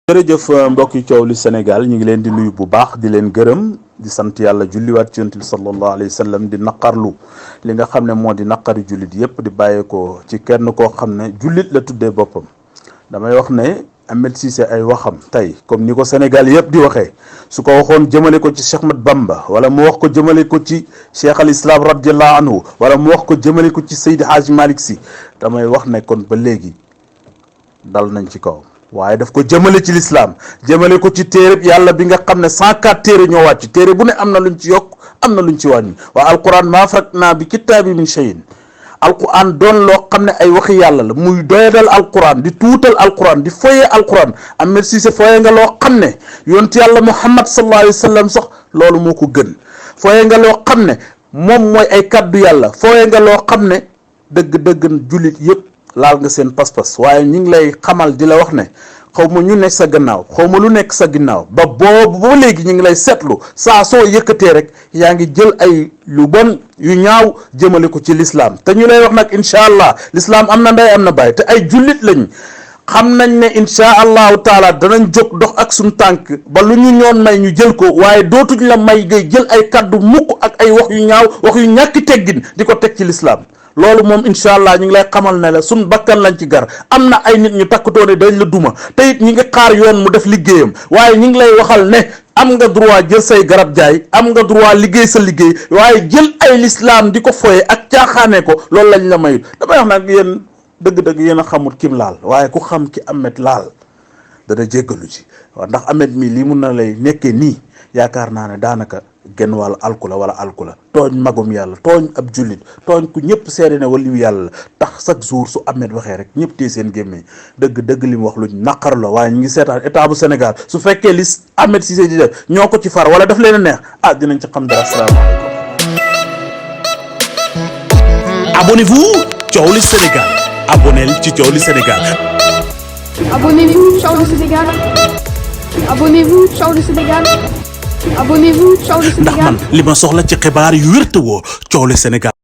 jërëjëf mbokki coow li Sénégal ñu ngi leen di nuyu bu baax di leen gërëm di sant yàlla julliwaat ci yonent bi sallallahu alayhi wa sallam di naqarlu li nga xam ne moo di naqari jullit yépp di bàyyeekoo ci kenn koo xam ne jullit la tuddee boppam. damay wax ne Ahmed Cissé ay waxam tey comme ni ko Sénégal yépp di waxee su ko waxoon jëmale ko ci Cheikh Ahmad Bamba wala mu wax ko jëmale ko ci Cheikh al Islam radiyallahu anhu wala mu wax ko jëmale ko ci Seydi Hadji Malick Sy damay wax ne kon ba léegi dal nañ ci kawam. waaye daf ko jëmale ci lislaam jëmale ko ci téere yàlla bi nga xam ne 104 téere ñoo wàcc téere bu ne am na luñ ci yokk am na luñ ci wàññi waaye alquran maa faratnaa bi kitaabi min shay'in alquran doon loo xam ne ay waxi yàlla la muy doyadal alquran di tuutal alquran di foyee alquran Ahmed Cissé foyee nga loo xam ne yonent yàlla Muhammad sallallahu alayhi wa sallam sax loolu moo ko gën foyee nga loo xam ne moom mooy ay kaddu yàlla foyee nga loo xam ne dëgg-dëgg jullit yëpp laal nga seen pas-pas waaye ñu ngi lay xamal di la wax ne xaw ma ñu nekk sa gannaaw xaw ma lu nekk sa ginnaaw ba boobu ba léegi ñu ngi lay seetlu saa soo yëkkatee rek yaa ngi jël ay lu bon yu ñaaw jëmale ko ci lislaam te ñu lay wax nag incha allah lislaam am na ndey am na baay te ay jullit lañ xam nañ ne incha allahu taala danañ jóg dox ak suñ tànk ba lu ñu ñoon may ñu jël ko waaye dootuñ la may ngay jël ay kaddu mukk ak ay wax yu ñaaw wax yu ñàkki teggin di ko teg ci lislaam loolu moom incha allah ñu ngi lay xamal ne la suñ bakkan lañ ci gar am na ay nit ñu takkatoo ne dañ la duma te it ñi ngi xaar yoon mu def liggéeyam waaye ñu ngi lay waxal ne am nga droit jël say garab jaay am nga droit liggéey sa liggéey waaye jël ay lislaam di ko foye ak caaxaane ko loolu lañ la mayut damay wax nag yéen dëgg-dëgg yéen a xamul kim laal waaye ku xam ki Ahmed laal dana jéggalu ci waaw ndax Ahmed mii lii mun na lay nekkee nii yaakaar naa ne daanaka genn wàll alkula wala alkula tooñ magum yàlla tooñ ab jullit tooñ ku ñëpp seede ne waliyu yàlla la tax chaque jour su Ahmed waxee rek ñëpp tee seen gémmiñ dëgg li mu wax luñ naqar la waaye ñu ngi seetaan état bu Sénégal su fekkee li Ahmed Cissé di def ñoo ko ci far wala daf leen a neex dinañ ci xam dara. asalaamaaleykum. Abonnez-vous Coow li Sénégal abonnel ci Coow li Sénégal. Abonnez-vous Coow li Sénégal. Abonnez-vous Coow li Sénégal. Abonnez-vous Coow li Sénégal. ndax man li ma soxla ci xibaar yu wér te wóor Coow li Sénégal.